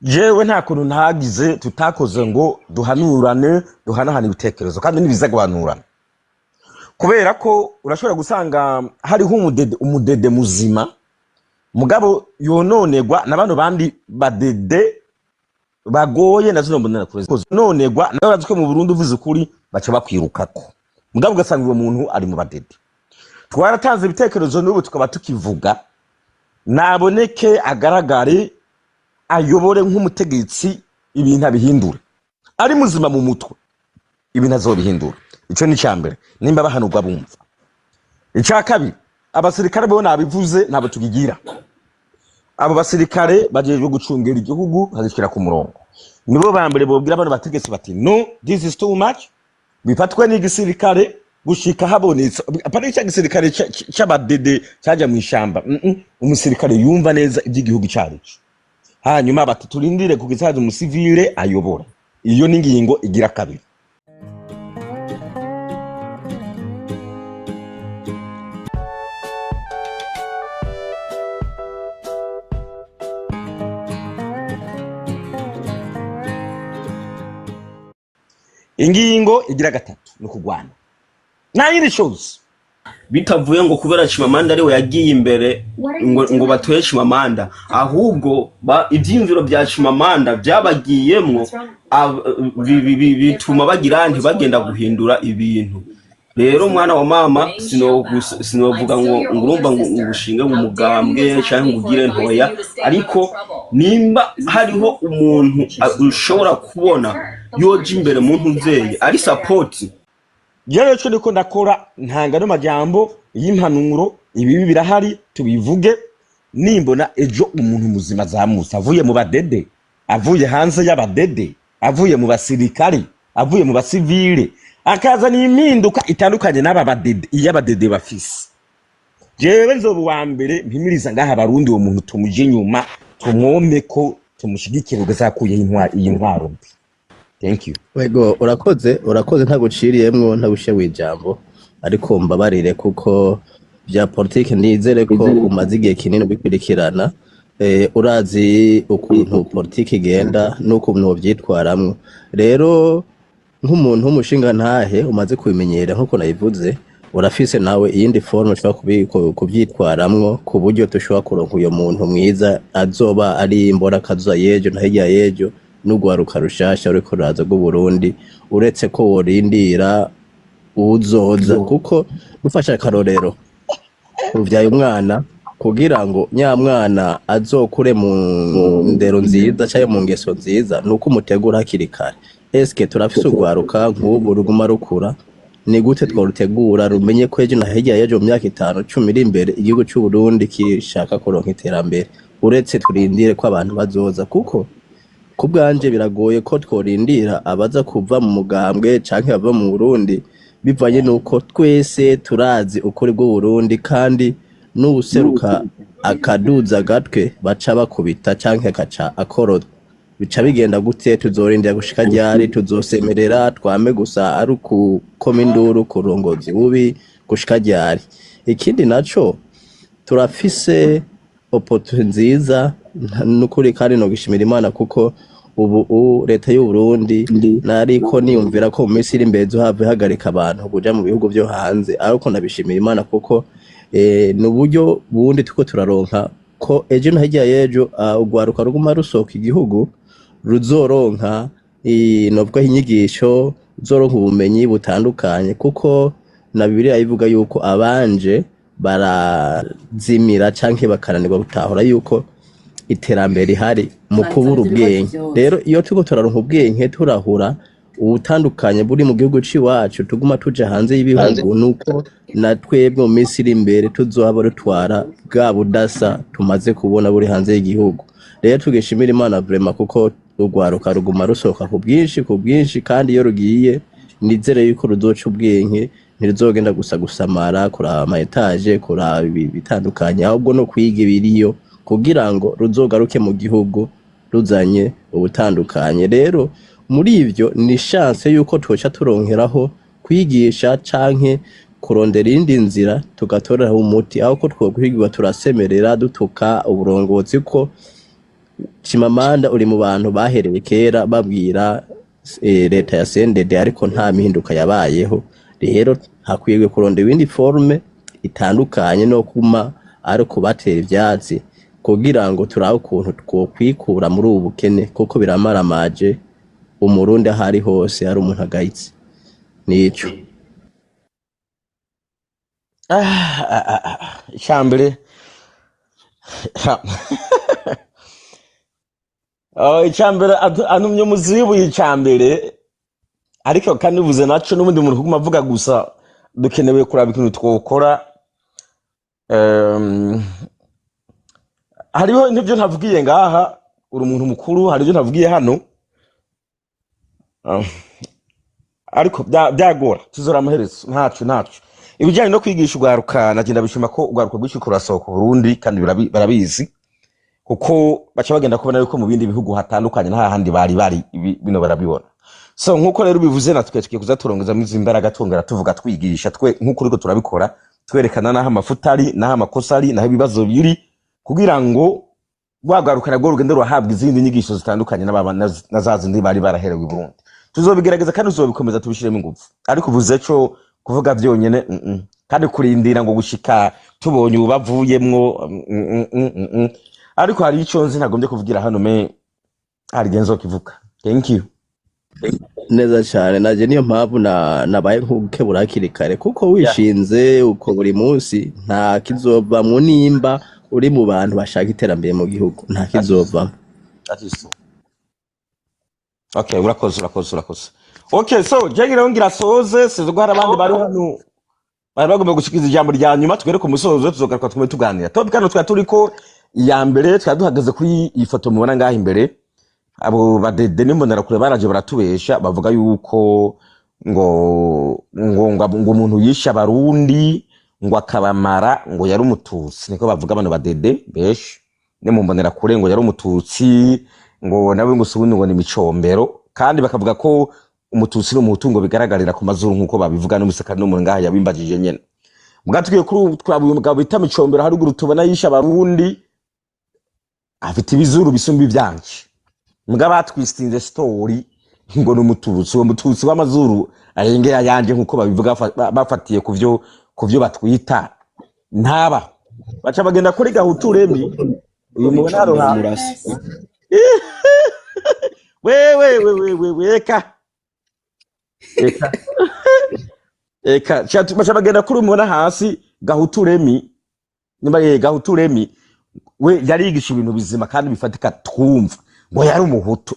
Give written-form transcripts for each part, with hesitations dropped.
Jewe nta kuntu ntagize tutakoze ngo duhanurane, duhanahane ibitekerezo, kandi nibiza guhanurana, kubera ko urashobora gusanga hariho umudede, umudede muzima, mugabo yononerwa na bano bandi badede bagoye na zino mbonera kure nonegwa nawe. Urazi ko mu Burundi uvuze ukuri baca bakwirukako, mugabo ugasanga uwo muntu ari mu badede. Twaratanze ibitekerezo, n'ubu tukaba tukivuga: naboneke, agaragare, ayobore nk'umutegetsi, ibintu abihindure. Ari muzima mu mutwe, ibintu azobihindura. Ico ni icya mbere, nimba bahanurwa bumva. Icya kabiri, abasirikare bo nabivuze, ntabwo tukigira. Abo basirikare bajejwe gucungera igihugu, bazishyira ku murongo. Nibo ba mbere bobwira bano bategetsi bati: "No, this is too much." Bifatwe n'igisirikare gushika habonetse, apana cya gisirikare c'abadede cyaja mu ishamba. Umusirikare yumva neza iby'igihugu cyacu, hanyuma bati: "Turindire kugeza haje umusivile ayobora." Iyo ni ingingo igira kabiri. Ingingo igira gatatu ni ukugwana, nta yindi chose. Bitavuye ngo kubera Chimamanda ariwe yagiye imbere ngo batoye Chimamanda, ahubwo ivyiyumviro bya Chimamanda byabagiyemwo, bituma bagira ntibagenda guhindura ibintu. Rero mwana wa mama, sinovuga ngo urumva ngo ushinge mu mugambwe canke ngo ugire ntoya, ariko nimba hariho umuntu ushobora kubona yoja imbere mu ntuzeye ari support. Rero ico niko ndakora, ntanga no majambo y'impanuro. Ibibi birahari, tubivuge. Nimbona ejo umuntu muzima azamutse, avuye mu badede, avuye hanze y'abadede, avuye mu basirikare, avuye mu basivile, akazana impinduka itandukanye n'aba badede, iyo abadede bafise, jewe nzoba uwa mbere mpimiriza ngaha Abarundi: uwo muntu tumuje inyuma, tumwome ko tumushigikire kugeza akuyeho iyi ntwaro mbi. Thank you. Wego, urakoze, urakoze. Ntaguciriyemwo, ntaguciye ijambo, ariko mbabarire, kuko bya politike nizere ko umaze igihe kinini ubikurikirana. Urazi ukuntu politike igenda n'ukuntu wovyitwaramwo. Rero nk'umuntu w'umushingantahe umaze kubimenyera, nk'uko nabivuze, urafise nawe iyindi forme ushobora kuvyitwaramwo ku buryo dushobora kuronka uyo muntu mwiza azoba ari imbora kazoza y'ejo na hirya y'ejo n'urwaruka rushasha ruriko ruraza rw'Uburundi, uretse ko worindira uwuzoza. Kuko dufashe akarorero, uvyaye umwana, kugira ngo nyamwana azokure mu ndero nziza canke mu ngeso nziza, nuko umutegura hakiri kare. Eske turafise urwaruka nk'ubu ruguma rukura? Ni gute tworutegura rumenye ko ejo na hirya y'ejo, mu myaka 5, 10 iri imbere, igihugu c'Uburundi gishaka kuronka iterambere, uretse turindire ko abantu bazoza? Kuko ku bwanje biragoye ko tworindira abaza kuva mu mugambwe canke bava mu Burundi, bivanye nuko twese turazi ukuri bw'Uburundi, kandi n'uwuseruka akaduza agatwe baca bakubita canke akaca akorotwa. Bica bigenda gute? Tuzorindira gushika ryari? Tuzosemerera twame gusa ari ukukoma induru ku burongozi bubi gushika ryari? Ikindi naco, turafise opportunité nziza nukuri, kandi nogishimira Imana, kuko ubu leta y'u Burundi nariko niyumvira ko mu minsi iri imbere izohava ihagarika abantu kuja mu bihugu vyo hanze, ariko ndabishimira Imana kuko ni uburyo bundi turiko turaronka ko ejo no hirya y'ejo urwaruka ruguma rusohoka igihugu ruzoronka novuga inyigisho, ruzoronka ubumenyi butandukanye, kuko na Bibiliya ivuga yuko abanje barazimira canke bakananirwa gutahura yuko iterambere rihari mu kubura ubwenge. Rero iyo turiko turaronka ubwenge, turahura ubutandukanye buri mu gihugu c'iwacu, tuguma tuja hanze y'ibihugu, nuko na twebwe mu minsi iri imbere tuzohaba dutwara bwa budasa tumaze kubona buri hanze y'igihugu. Rero tugishimira Imana vraiment, kuko urwaruka ruguma rusohoka ku bwinshi, ku bwinshi, kandi iyo rugiye nizere yuko ruzoca ubwenge, ntiruzogenda gusa gusamara, kuraba ama étages, kuraba bitandukanye, ahubwo no kwiga ibiriyo kugira ngo ruzogaruke mu gihugu ruzanye ubutandukanye. Rero muri ivyo ni chance yuko twoca turonkeraho kwigisha canke kurondera iyindi nzira tugatoreraho umuti, aho ko twokwigwa turasemerera dutuka uburongozi ko Chimamanda uri mu bantu bahereye kera babwira leta ya CNDD, ariko nta mihinduka yabayeho. Rero hakwiye kurondera ibindi forme itandukanye no kuma ari kubatera ivyatsi, kugira ngo turabe ukuntu twokwikura muri ubu bukene, kuko biramaramaje Umurundi aho ari hose ari umuntu agayitse nico. Ah, ah, ah, ah. Icambere. Oh, icambere antumye muzibu icambere, ariko kandi uvuze naco n'ubundi muntu kuguma avuga gusa. Dukenewe kuraba ikintu twokora. Hariho n'ibyo ntavugiye ngaha, uri umuntu mukuru, hari ibyo ntavugiye hano. Ariko byagora tuzora amaherezo, ntaco ntaco. Ibijyanye no kwigisha urwaruka, nagenda bishima ko urwaruka rwinshi kurasohoka Burundi, kandi barabizi, kuko baca bagenda kubona yuko mu bindi bihugu hatandukanye nta handi bari bari bino barabibona. So nkuko rero bivuze, natwe tugiye kuza turongezamo izi mbaraga, twongera tuvuga, twigisha twe nkuko uriko turabikora, twerekana n'aho amafuta ari, n'aho amakosa ari, n'aho ibibazo biri, kugira ngo rwagaruka narwo rugende rurahabwa izindi nyigisho zitandukanye na za zindi bari baraherewe i Burundi. Tuzobigerageza kandi tuzobikomeza, tubishiremo ingufu. Ariko uvuze co kuvuga vyonyene, Kandi kurindira ngo gushika tubonye ubavuyemwo, Ariko hari ico nzi ntagombye kuvugira hano, me hari igihe nzokivuga. Thank you. Neza cyane, naje niyo mpamvu na nabaye nk'ukebura hakiri kare, kuko wishinze uko buri munsi nta kizovamwo. Nimba uri mu bantu bashaka iterambere mu gihugu, nta kizovamwo. That is so. Okay, urakoze, urakoze, urakoze. Okay, so je ngira ngira soze sizo ko hari abandi bari hano bari bagomba gushikiza ijambo rya nyuma. Tugere ku musozo, tuzogaruka twumve tuganira. Topic hano twari turiko iya mbere, twari duhagaze kuri iyi foto mubona ngaha imbere. Abo badede n'imbonerakure baraje baratubesha, bavuga yuko ngo umuntu yishe Abarundi ngo akabamara ngo yari Umututsi. Niko bavuga bano badede benshi ne mu mbonerakure, ngo yari Umututsi, ngo nawe ngo si ubundi ngo ni Micombero. Kandi bakavuga ko Umututsi n'Umuhutu ngo bigaragarira ku mazuru, nk'uko babivuga n'umuseka n'umuntu ngaha yabimbajije nyene. Mbwa tugiye kuri twabuye umugabo bita Micombero haruguru, tubona yishe Abarundi, afite ibizuru bisumba ivyanje. Mbwa batwistinze story ngo ni Umututsi. Uwo Mututsi w'amazuru arengera yanje, nk'uko babivuga, bafatiye kuvyo batwita, ntaba baca bagenda kuri Gahutu Remi uyu mubona hano. Micombero murasi. Wewe wewe wewe, eka eka eka. Baca bagenda kuri mubona hasi Gahutu Remi, nimba ye Gahutu Remi we yarigisha ibintu bizima kandi bifatika, twumva ngo yari Umuhutu.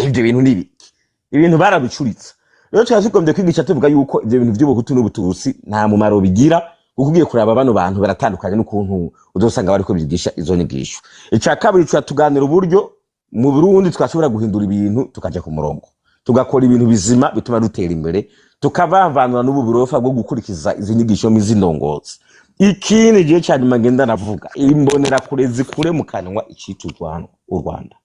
Ibyo bintu ni ibiki? Ibintu barabicuritse. Rero twari tugombye kwigisha tuvuga yuko ibyo bintu by'Ubuhutu n'Ubututsi nta mumaro bigira, kuko ugiye kuraba bano bantu baratandukanye n'ukuntu uzosanga bariko bigisha izo nyigisho. Icya kabiri, tuganira uburyo mu Burundi twashobora guhindura ibintu, tukaja ku murongo, tugakora ibintu bizima bituma dutera imbere, tukabavanura n'ubu burofa bwo gukurikiza izi nyigisho z'indongozi. Ikindi gihe cya nyuma ngenda navuga, imbonerakure zikure mu kanwa icitwa u Rwanda.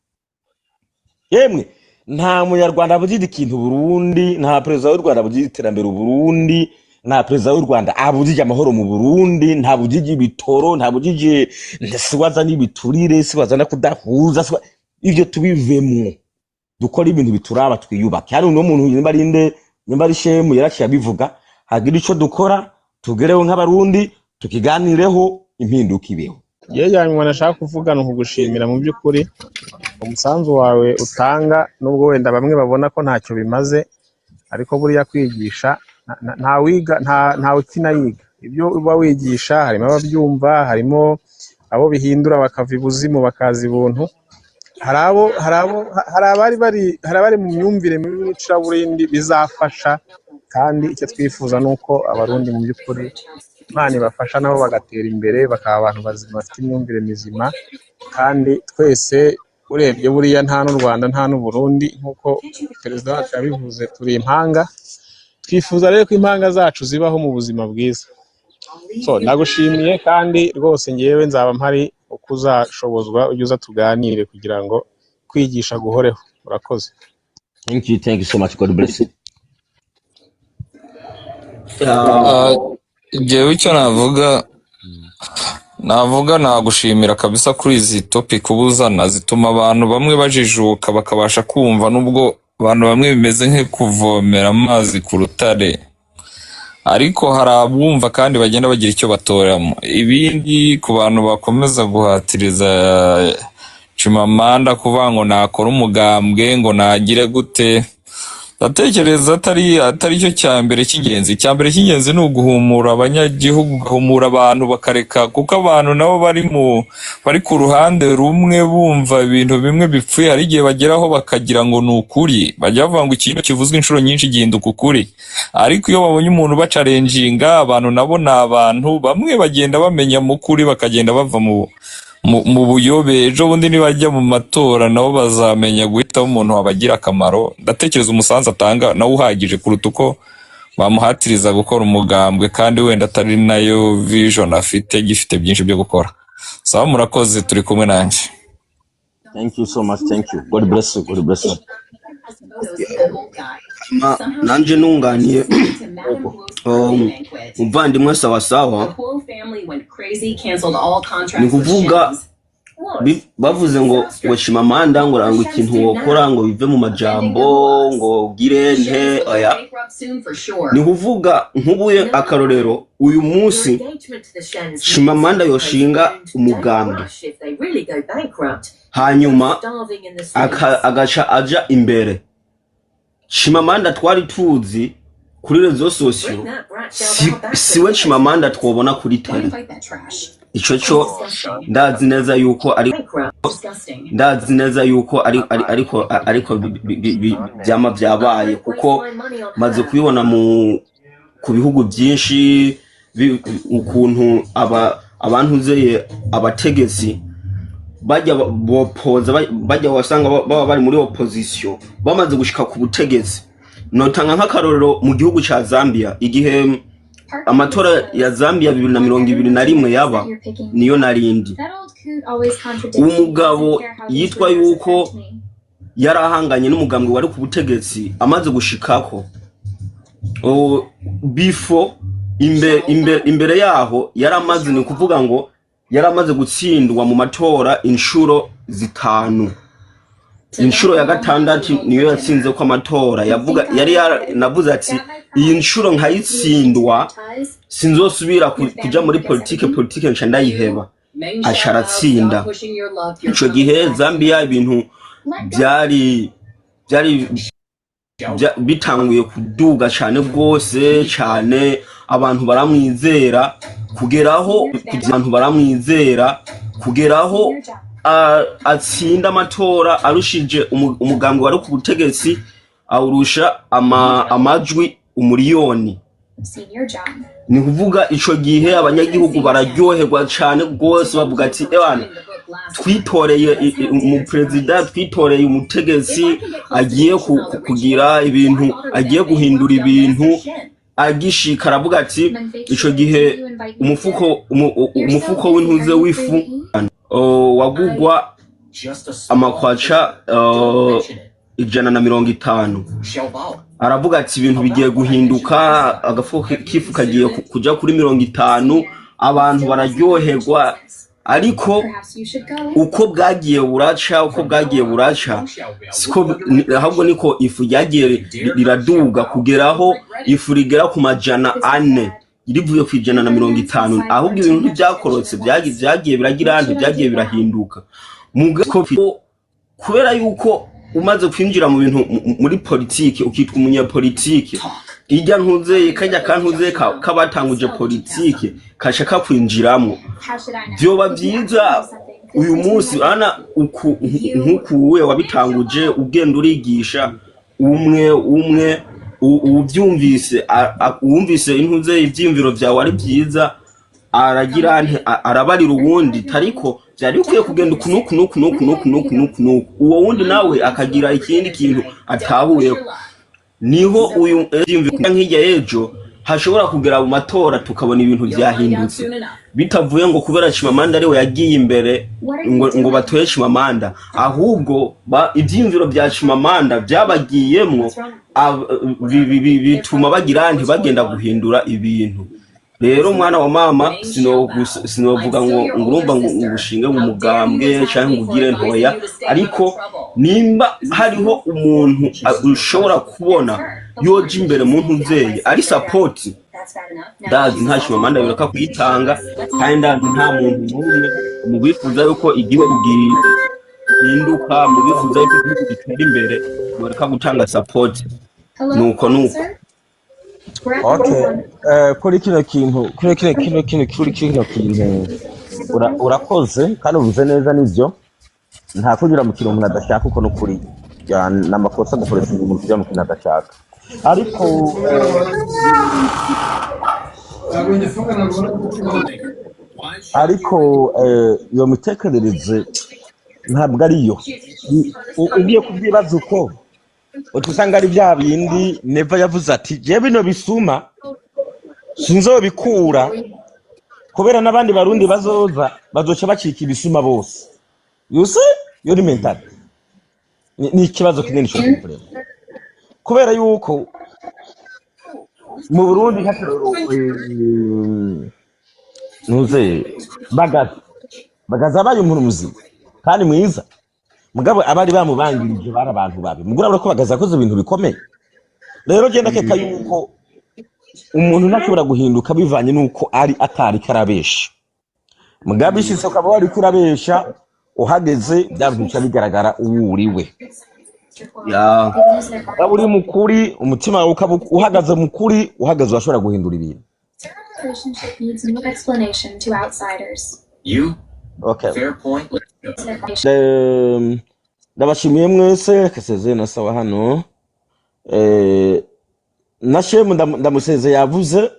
Yemwe, nta Munyarwanda abujije ikintu Burundi, nta perezida w'u Rwanda abujije iterambere Burundi, nta perezida w'u Rwanda abujije amahoro mu Burundi, nta bujije ibitoro, nta bujije, siwaza n'ibiturire, siwaza no kudahuza, ivyo tubivemwo, dukora ibintu bituraba, twiyubake. Hano uno muntu nimba ari nde, nimba ari Shemu, yaraciye abivuga. Hagira ico dukora tugereho nk'Abarundi, tukiganireho, impinduka ibeho. Yewe, yanyuma nashaka kuvuga ni ukugushimira mu by'ukuri umusanzu wawe utanga, nubwo wenda bamwe babona ko ntacyo bimaze, ariko buriya kwigisha nta wiga nta ukina yiga. Ibyo uba wigisha harimo ababyumva, harimo abo bihindura bakava ibuzimu bakaza ibuntu, hari abo hari abari bari hari abari mu myumvire mibi n'icuraburindi bizafasha. Kandi icyo twifuza ni uko Abarundi mu by'ukuri Imana ibafasha nabo bagatera imbere, bakaba abantu bazima bafite imyumvire mizima. Kandi twese urebye buriya nta n'u Rwanda nta n'u Burundi, nk'uko perezida wacu yabivuze, turi impanga. Twifuza rero ko impanga zacu zibaho mu buzima bwiza. So ndagushimiye, kandi rwose ngewe nzaba mpari uko uzashobozwa, ujye uza tuganire kugira ngo kwigisha guhoreho. Urakoze. Thank you, thank you so much. God bless you. Jewe icyo navuga Navuga nagushimira kabisa kuri izi topic uba uzana, zituma abantu bamwe bajijuka, bakabasha kumva, nubwo abantu bamwe bimeze nko kuvomera amazi ku rutare, ariko hari abumva kandi bagenda bagira icyo batoramo. Ibindi, ku bantu bakomeza guhatiriza Chimamanda kuvuga ngo nakora umugambwe, ngo nagire gute, ndatekereza atari cyo cya mbere cy'ingenzi. Icya mbere cy'ingenzi ni uguhumura abanyagihugu, ugahumura abantu bakareka, kuko abantu nabo bari ku ruhande rumwe, bumva ibintu bimwe bipfuye. Hari igihe bageraho bakagira ngo ni ukuri. Bajya bavuga ngo ikintu kivuzwe inshuro nyinshi gihinduka ukuri, ariko iyo babonye umuntu bachallenginga, abantu nabo ni abantu bamwe bagenda bamenya mu kuri, bakagenda bava mu buyobe. Ejo bundi nibajya mu matora, nabo bazamenya guhitamo umuntu wabagira akamaro. Ndatekereza umusanzu atanga nawe uhagije kuruta uko bamuhatiriza gukora umugambwe, kandi wenda atari nayo vision afite, gifite byinshi byo gukora. Sawa, murakoze, turi kumwe nanjye. Thank you so much, thank you, God bless you, God bless you. Nanje nunganiye umuvandimwe Sawasawa, ni kuvuga bavuze ngo Chimamanda ngo ranga ikintu wokora ngo bive mu majambo, ngo ugire nte. Oya, ni kuvuga nk'ubuye akarorero, uyu munsi Chimamanda yoshinga umugambi, hanyuma agaca aja imbere. Chimamanda twari tuzi kuri réseaux sociaux siwe Chimamanda twobona kuri télé. Ico co ndazi neza yuko ari ndazi neza yuko ari ariko vyama vyabaye, kuko maze kubibona ku bihugu byinshi, ukuntu abantuzeye abategetsi bajya bopoza, bajya wasanga baba bari muri opposition, bamaze gushika ku butegetsi. Notanga nk'akarorero mu gihugu ca Zambia, igihe amatora ya Zambia 2021 yaba, niyo narindi. Umugabo yitwa yuko yari ahanganye n'umugambwe wari ku butegetsi, amaze gushikako, before imbere yaho yari amaze, ni ukuvuga ngo yari amaze gutsindwa mu matora inshuro zitanu. Inshuro ya gatandatu niyo yatsinze ko amatora. Yavuga yari yanavuze ati: "Iyi nshuro nkayitsindwa, sinzosubira kuja muri politike, politike nca ndayiheba." Aca aratsinda. Ico gihe Zambia ibintu byari bitanguye kuduga cane rwose cane, abantu baramwizera kugeraho abantu baramwizera kugeraho atsinda amatora arushije umugambwe wari ku butegetsi, awurusha amajwi 1 miliyoni. Ni kuvuga ico gihe abanyagihugu bararyoherwa cane rwose, bavuga ati: "Ebana, twitoreye umuperezida, twitoreye umutegetsi agiye kugira ibintu, agiye guhindura ibintu." Agishika aravuga ati ico gihe umufuko w'intuze w'ifu wagugwa amakwaca 150. Aravuga ati: "Ibintu bigiye guhinduka, agafuko k'ifu kagiye kuja kuri 50." Abantu bararyoherwa, ariko uko bwagiye buraca, uko bwagiye buraca, siko ahubwo niko ifu ryagiye riraduga, kugeraho ifu rigera ku 400 rivuye ku 150. Ahubwo ibintu ntibyakorotse, byagiye biragira ntibyagiye birahinduka. Kubera yuko umaze kwinjira mu bintu muri politike, ukitwa umunyapolitike, irya ntuze kajya kantuze k'abatanguje politike kashaka kwinjiramo. Vyoba vyiza uyu munsi ana uku nk'uku we wabitanguje, ugenda urigisha umwe umwe, uwuvyumvise, uwumvise intuze ivyiyumviro vyawe ari vyiza, aragira nte, arabarira uwundi tariko vyari bikwiye kugenda uku nuku nuku nuku nuku nuku nuku nuku. Uwo wundi nawe akagira ikindi kintu atahuyeho. Niho uyu vyiyumviro nk'irya ejo hashobora kugera mu matora tukabona ibintu vyahindutse, bitavuye ngo kubera Chimamanda ariwe yagiye imbere ngo batoye Chimamanda, ahubwo ivyiyumviro vya Chimamanda vyabagiyemwo, bituma bagira ntibagenda guhindura ibintu. Rero mwana wa mama, sinovuga ngo ngurumva ngo ubushinge ngo umugambwe canke ngo ugire ntoya, ariko nimba hariho umuntu ushobora kubona yoja imbere mu ntuzeye ari support, ndazi nta Chimamanda yoreka kuyitanga, kandi ndazi nta muntu n'umwe mu bifuza yuko igihugu gihinduka, mu bifuza yuko igihugu gitera imbere, yoreka gutanga support. Nuko nuko. Okay, kuri kino kintu, kuri kino kino kino kuri kino kintu, urakoze kandi uvuze neza. Nivyo, nta kugira mu kintu umuntu adashaka, uko nukuri. Ya, ni amakosa gukoresha umuntu kugira mu kintu adashaka, ariko iyo mitekerereze ntabwo ariyo. Ugiye kubyibaza uko, uca usanga ari bya bindi Neva yavuze ati: "Jewe bino bisuma sinzobikura, kubera n'abandi Barundi bazoza bazoca bacika ibisuma bose." You see, iyo ni mental, ni ikibazo kinini cyo kureba, kubera yuko mu Burundi nk'akarorero, ntuze Bagaza, Bagaza abaye umuntu muzima kandi mwiza, mugabo abari bamubangirije bari abantu babi. Mugura ko Bagaza akoze ibintu bikomeye. Rero genda keka yuko umuntu ntashobora guhinduka bivanye n'uko ari atari karabesha, mugabo ishitse ukaba wari kurabesha, uhageze bya bintu bica bigaragara uwo uriwe. Ya. Waba uri mu kuri, umutima wawe ukaba uhagaze mu kuri, uhagaze urashobora guhindura ibintu. Okay. Ndabashimiye mwese. Kaseze na sawa hano, na shemu ndamuseze yavuze.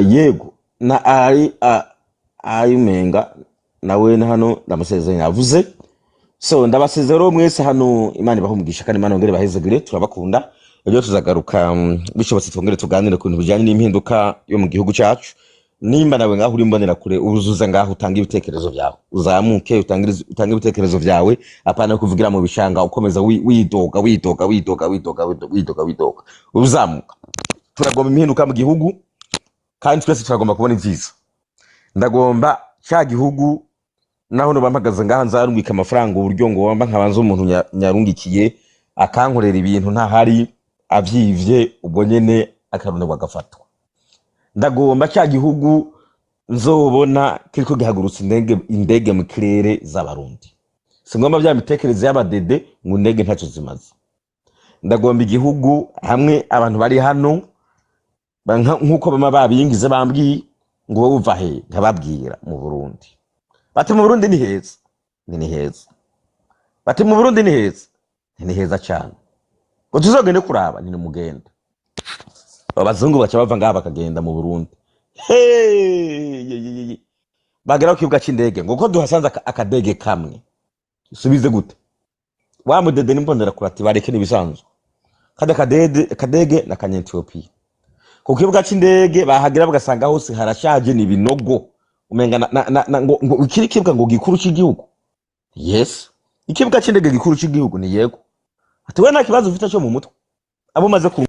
Yego, na ari ari umenga nawe na hano ndamuseze yavuze. So ndabasezera rero mwese hano. Imana ibahe umugisha kandi Imana yongere ibahezagire. Turabakunda. Ejo tuzagaruka, bishobotse twongere tuganire ku bintu bijyanye n'impinduka yo mu gihugu cyacu. Nimba nawe ngaho uri mbonera kure, uzuza ngaho utange ibitekerezo byawe, uzamuke utange ibitekerezo byawe, apana kuvugira mu bishanga ukomeza widoga, widoga, widoga, widoga, widoga, widoga, widoga. Uzamuka, turagomba impinduka mu gihugu kandi twese turagomba kubona ibyiza. Ndagomba cya gihugu naho noba mpagaze ngaha nzarungika amafaranga, uburyo ngo wamba nkabanza umuntu nyarungikiye akankorera ibintu ntahari avyivye, ubwo nyene akaronderwa agafatwa. Ndagomba cya gihugu nzobona kiriko gihagurutsa indege mu kirere z'Abarundi. Singomba bya mitekerereze y'abadede ngo indege ntacyo zimaze. Ndagomba igihugu hamwe abantu bari hano nk'uko bama babingize, bambwiye ngo: "Wowe uva he?" Nkababwira mu Burundi. Bati: "Mu Burundi ni heza." Ni heza. Bati: "Mu Burundi ni heza." Ni heza cyane. Ngo tuzogende kuraba. Ni mugenda. Abazungu baca bava ngaha bakagenda mu Burundi. Hey, ye, ye, ye, ye. Bagera ku kibuga c'indege ngo ko duhasanze akadege kamwe, subize gute? Wa mudede n'imbonera kurati bareke n'ibisanzwe, kandi akadege na kanyetiyopiya. Ku kibuga c'indege bahagera bagasanga hose harashaje, ni ibinogo, umenga na ngo ikiri kibuga ngo gikuru c'igihugu. Yes, ikibuga c'indege gikuru c'igihugu ni yego. Ati: "We nta kibazo ufite cyo mu mutwe, abo umaze ku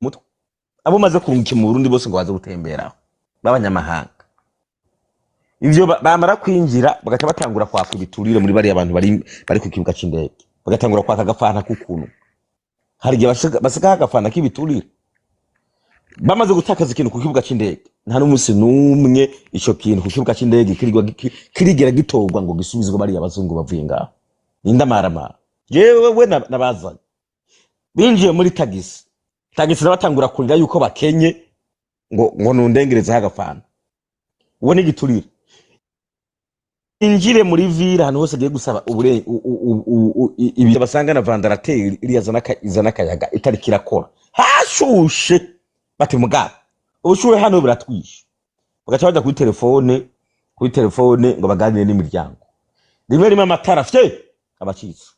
mutwe, abo umaze kurungika mu Burundi bose ngo baze gutemberaho b'abanyamahanga." Ivyo bamara kwinjira bagaca batangura kwaka ibiturire muri bariya bantu bari ku kibuga c'indege, bagatangura kwaka agafanta k'ukuntu. Hari igihe basigaho agafanta k'ibiturire. Bamaze gutakaza ikintu ku kibuga c'indege, nta n'umunsi n'umwe ico kintu ku kibuga c'indege kirigera gitorwa ngo gisubizwe bariya bazungu bavuye ngaho. Ni ndamaramara. Jewe we nabazanye binjiye muri tagisi, tagisi nabatangura kurira yuko bakenye, ngo nundengerezeho agafanta. Uwo ni igiturire. Injire muri ville, ahantu hose agiye gusaba ubure ibi basanga na ventilateur iriya izana akayaga itariko irakora, hashushe. Bati: "Mugabo ubushuhe hano buratwishe." Bagaca baja kuri telefone ngo baganire n'imiryango. Rimwe rimwe amatara fye abacitse,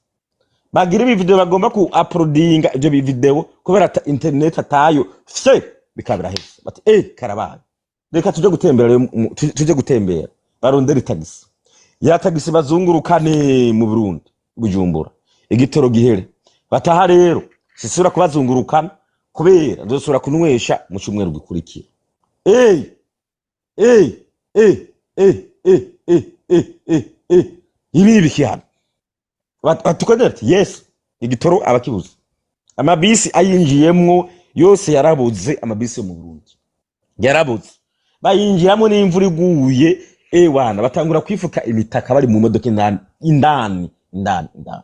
bagira ibi video bagomba ku uploadinga ivyo bi video, kubera internet atayo, fye bikaba biraheze. Bati: "Eh, karabaye, reka tuje gutembera rero, tuje gutembera." Barondera itagisi, ya tagisi bazungurukane mu Burundi, Bujumbura, igitoro gihere. Bataha rero sisubira kubazungurukana. Kubera nzosubira kunywesha mu cyumweru gikurikira. Ey, ey, ey, ey, ey, ey, ey, ey, ey, ibi ni ibiki hano? Batukanira ati yes, igitoro abakibuze, amabisi ayinjiyemwo yose yarabuze. Amabisi yo mu Burundi yarabuze, bayinjiramo n'imvura iguye, ewana batangura kwifuka imitaka bari mu modoka indani, indani, indani, indani.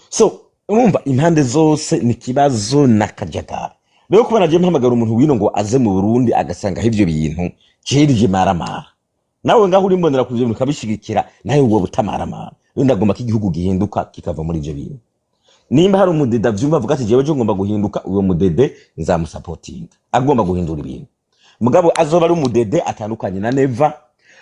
So urumva impande zose ni ikibazo n'akajagari. Rero kuba nagiye mpamagara umuntu wino ngo aze mu Burundi agasangaho ivyo bintu, jerije maramara. Nawe ngaho uri mbonera kuvyo bintu ukabishigikira, nawe ubwo butamaramara. Rero ndagomba ko igihugu gihinduka, kikava muri ivyo bintu. Nimba hari umudede avyumva avuga ati: "Jewe jo ngomba guhinduka", uwo mudede nzamusapotinga. Agomba guhindura ibintu, mugabo azoba ari umudede atandukanye na Neva,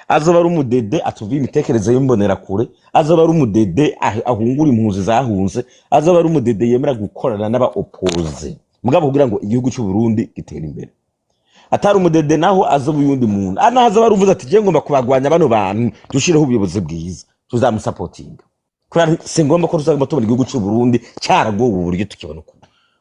azoba ari umudede atuviye imitekerereze y'imbonerakure, azoba ari umudede ahungura impunzi zahunze, azoba ari umudede yemera gukorana n'aba opposés, mugabo kugira ngo igihugu cy'u Burundi gitere imbere. Atari umudede naho azoba uyundi muntu, naho azoba ari uvuze ati: "Jewe ngomba kubagwanya bano bantu, dushireho ubuyobozi bwiza", tuzamusapotinga, kubera singomba ko tuzaguma tubona igihugu cy'u Burundi cyaragowe uburyo tukibona uko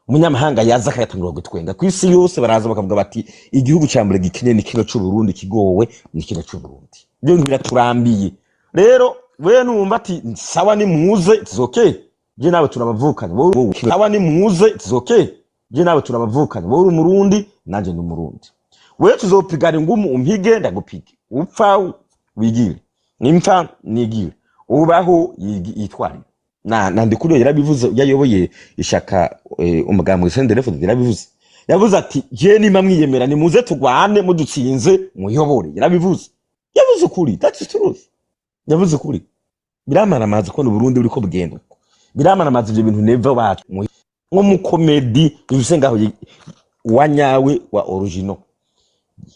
umunyamahanga yaza akayatangura gutwenga. Ku isi yose baraza bakavuga bati: "Igihugu cya mbere gikenye ni kino cy'u Burundi, kigowe ni kino cy'u Burundi." Ibyo bintu biraturambiye. Rero we numva ati: "Sawa, ni muze", it's okay, je nawe turabavukanye. Wowe sawa, ni muze, it's okay, je nawe turabavukanye. Wowe uri Umurundi, nanje ndi Umurundi. Wewe tuzopigana ingumu, umpige ndagupige, upfa wigire, nimpfa nigire, ubaho yitwarire. Na Ndikuriyo yarabivuze, yayoboye ishaka umugambi CNDD-FDD, yarabivuze. Yavuze ati: "Je nimba mwiyemera, nimuze tugwane, mudutsinze muyobore." Yarabivuze, yavuze ukuri, that's the truth, yavuze ukuri. Biramaramaza kubona Uburundi buriko bugenda uko. Biramaramaza ivyo bintu Neva wacu nko mu comedy bifise ngaho wa nyawe wa original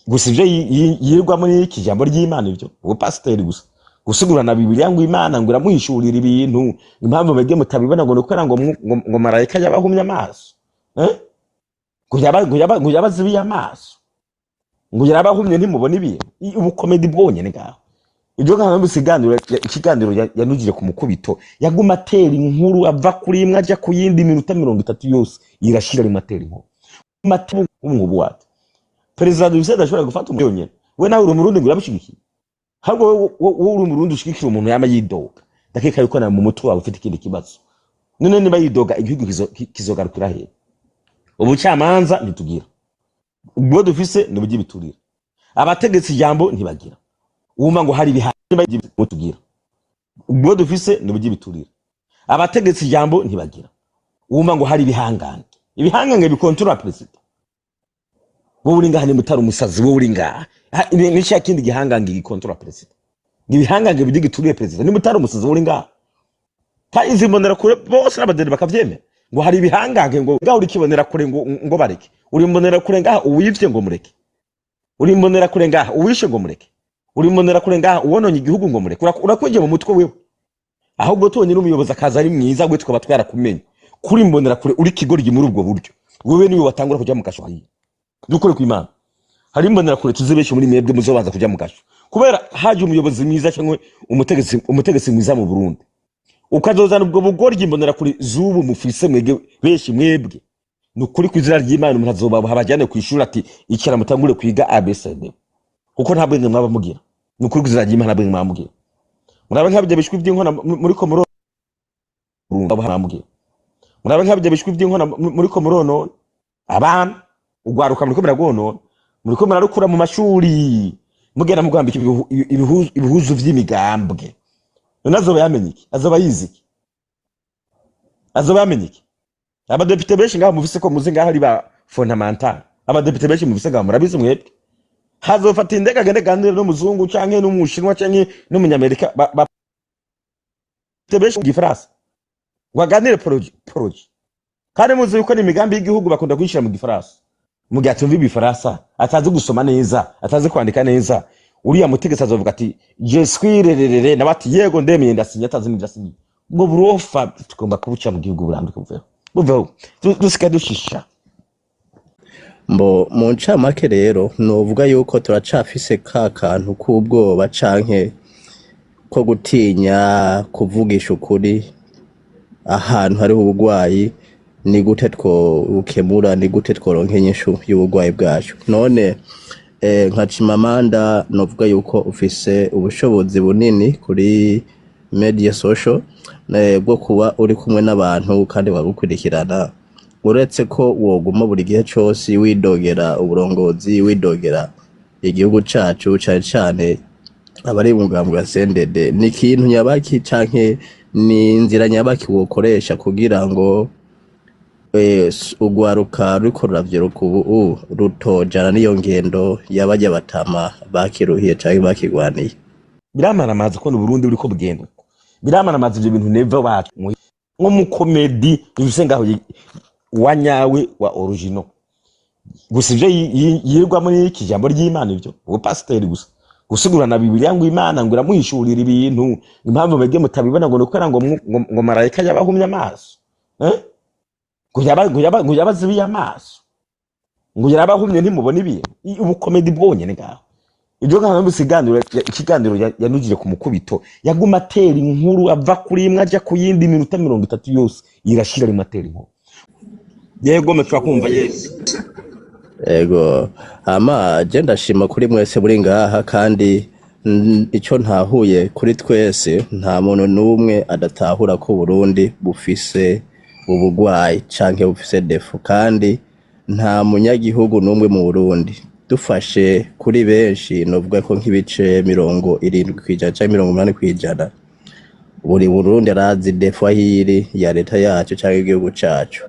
gusa. Ivyo yirirwamo ni iki? Jambo ry'Imana, ivyo ubu pasiteri gusa gusigurana Bibiliya, ngo Imana ngo iramuhishurira ibintu, impamvu mwebwe mutabibona ngo ni ukubera ngo marayika yabahumye amaso, eh? Ngo yabazibiye amaso, ngo yarabahumye ntimubona ibintu. Ubu comedy bwonyene ngaho. Ibyo ngaho numvise ikiganiro yanugije ku mukubito, yaguma atera inkuru, ava kuri imwe ajya ku yindi, iminota 30 yose irashira arimo atera inkuru. Umwubu wati perezida dufise adashobora gufata umuntu yonyene. We nawe uri Umurundi ngo urabishigikiye, ahubwo wowe uri Umurundi ushigikira umuntu yama yidoga, ndakeka yuko na mu mutwe wawe ufite ikindi kibazo. None niba yidoga, igihugu kizogarukira hehe? Ubucamanza ntitugira, ubwo dufise ni ubugibiturira, abategetsi ijambo ntibagira. Wumva ngo hari ibihano tugira, ubwo dufise ni ubugibiturira, abategetsi ijambo ntibagira. Wumva ngo hari ibihangange, ibihangange bikontorora perezida. Wowe uri ngaha, nimba utari umusazi, wowe uri ngaha, ni cya kindi gihangange gikontorora perezida, ni ibihangange bidigituriye perezida. Nimba utari umusazi, wowe uri ngaha, kandi izi mbonerakure bose n'abadede bakavyemera ngo hari ibihangange, ngo ngaho uri kibonerakure, ngo bareke. Uri imbonerakure ngaha, uwivye ngo mureke. Uri imbonerakure ngaha, uwishe ngo mureke. Uri imbonerakure ngaha, uwononye igihugu ngo mureke. Urakwinjiye mu mutwe wewe. Ahubwo tubonye n'umuyobozi akaza ari mwiza, we tukaba twarakumenye kuri imbonerakure, uri kigoryi muri ubwo buryo, wewe niwe watangura kuja mu kasho hariya. Dukore ku Imana, hari imbonerakure tuzi benshi muri mwebwe muzobanza kuja mu kasho kubera haje umuyobozi mwiza cyangwa umutegetsi mwiza mu Burundi, ukazozana ubwo bugoryi imbonerakure z'ubu mufise mwebwe, benshi mwebwe. Ni ukuri, ku izina ry'Imana, umuntu azobaboha abajyane ku ishuri ati: "Icara mutangure kwiga ABCD", kuko nta bwenge mwaba mugira. Ni ukuri, ku izina ry'Imana, nta bwenge mwaba mugira. Murabe nk'abijya bishwi by'inkona muri ko mugira. Murabe nk'abijya bishwi by'inkona muri ko muronona abana, ugwaruka muriko muragwonona, muriko murarukura mu mashuri, mugenda mugwambika ibihuzu vy'imigambwe. None azoba yamenye iki? Azoba yize iki? Azoba yamenye iki? Abadepite benshi ngaho mufise, ko muzi ngaho ari ba fondamental, abadepite benshi mufise ngaho murabizi mwebwe, hazofata indege agende ganire n'umuzungu canke n'umushinwa canke n'umunyamerika benshi mu Gifaransa, ngo aganire projet. Kandi muzi yuko n'imigambi y'igihugu bakunda kuyishira mu Gifaransa. Mu gihe atumva Ibifaransa, atazi gusoma neza, atazi kwandika neza, uriya mutegetsi azovuga ati: "Je suis rererere", nawe ati: "Yego, ndemeye, ndasinya", atazi n'ivyo asinye. Ubwo burofa tugomba kubuca mu gihugu, buranduke, buveho, buveho. Dusigaye dushisha. Mbo mu ncamake rero novuga yuko turacafise ka kantu k'ubwoba canke ko gutinya kuvugisha ukuri ahantu hariho ubugwayi. Ni gute twokemura, ni gute tworonka inyishu y'uburwayi bwacu? None nka Chimamanda, novuga yuko ufise ubushobozi bunini kuri media social bwo kuba uri kumwe n'abantu kandi bagukurikirana, uretse ko woguma buri gihe cose widogera uburongozi, widogera igihugu cacu, cane cane abari mu mugambwe wa CNDD, ni ikintu nyabaki canke ni inzira nyabaki wokoresha kugira ngo urwaruka ruriko ruravyiruka ubu rutojana n'iyo ngendo y'abarya batama bakiruhiye canke bakigwaniye? Biramaramaza kubona Uburundi buriko bugenda uko. Biramaramaza ivyo bintu. Neva wacu nko mu comédie bifise ngaho wa nyawe wa original gusa, ivyo yirirwamo ni iki jambo ry'Imana, ivyo ubu pasiteri gusa gusigurana Bibiliya, ngo Imana ngo iramuhishurira ibintu, impamvu mwebwe mutabibona ngo ni ukubera ngo marayika yabahumye amaso, eh? Ngo yabazibiye amaso, ngo yarabahumye ntimubona ibintu. Ubu comédie bwonyene ngaho. Ibyo nkaba numvise ikiganiro yanugije ku mukubito, yaguma atera inkuru, ava kuri imwe aja ku yindi, iminota 30 yose irashira arimo atera inkuru. Yego, mwe turakumva, yes. Ego, hama je ndashima kuri mwese muri ngaha, kandi ico ntahuye kuri twese, nta muntu n'umwe adatahura ko Burundi bufise ubugwayi canke bufise défaut, kandi nta munyagihugu n'umwe mu Burundi, dufashe kuri benshi, novuga ko nk'ibice 70% canke 80%, buri Burundi arazi défaut aho iri ya leta yacu canke igihugu cacu.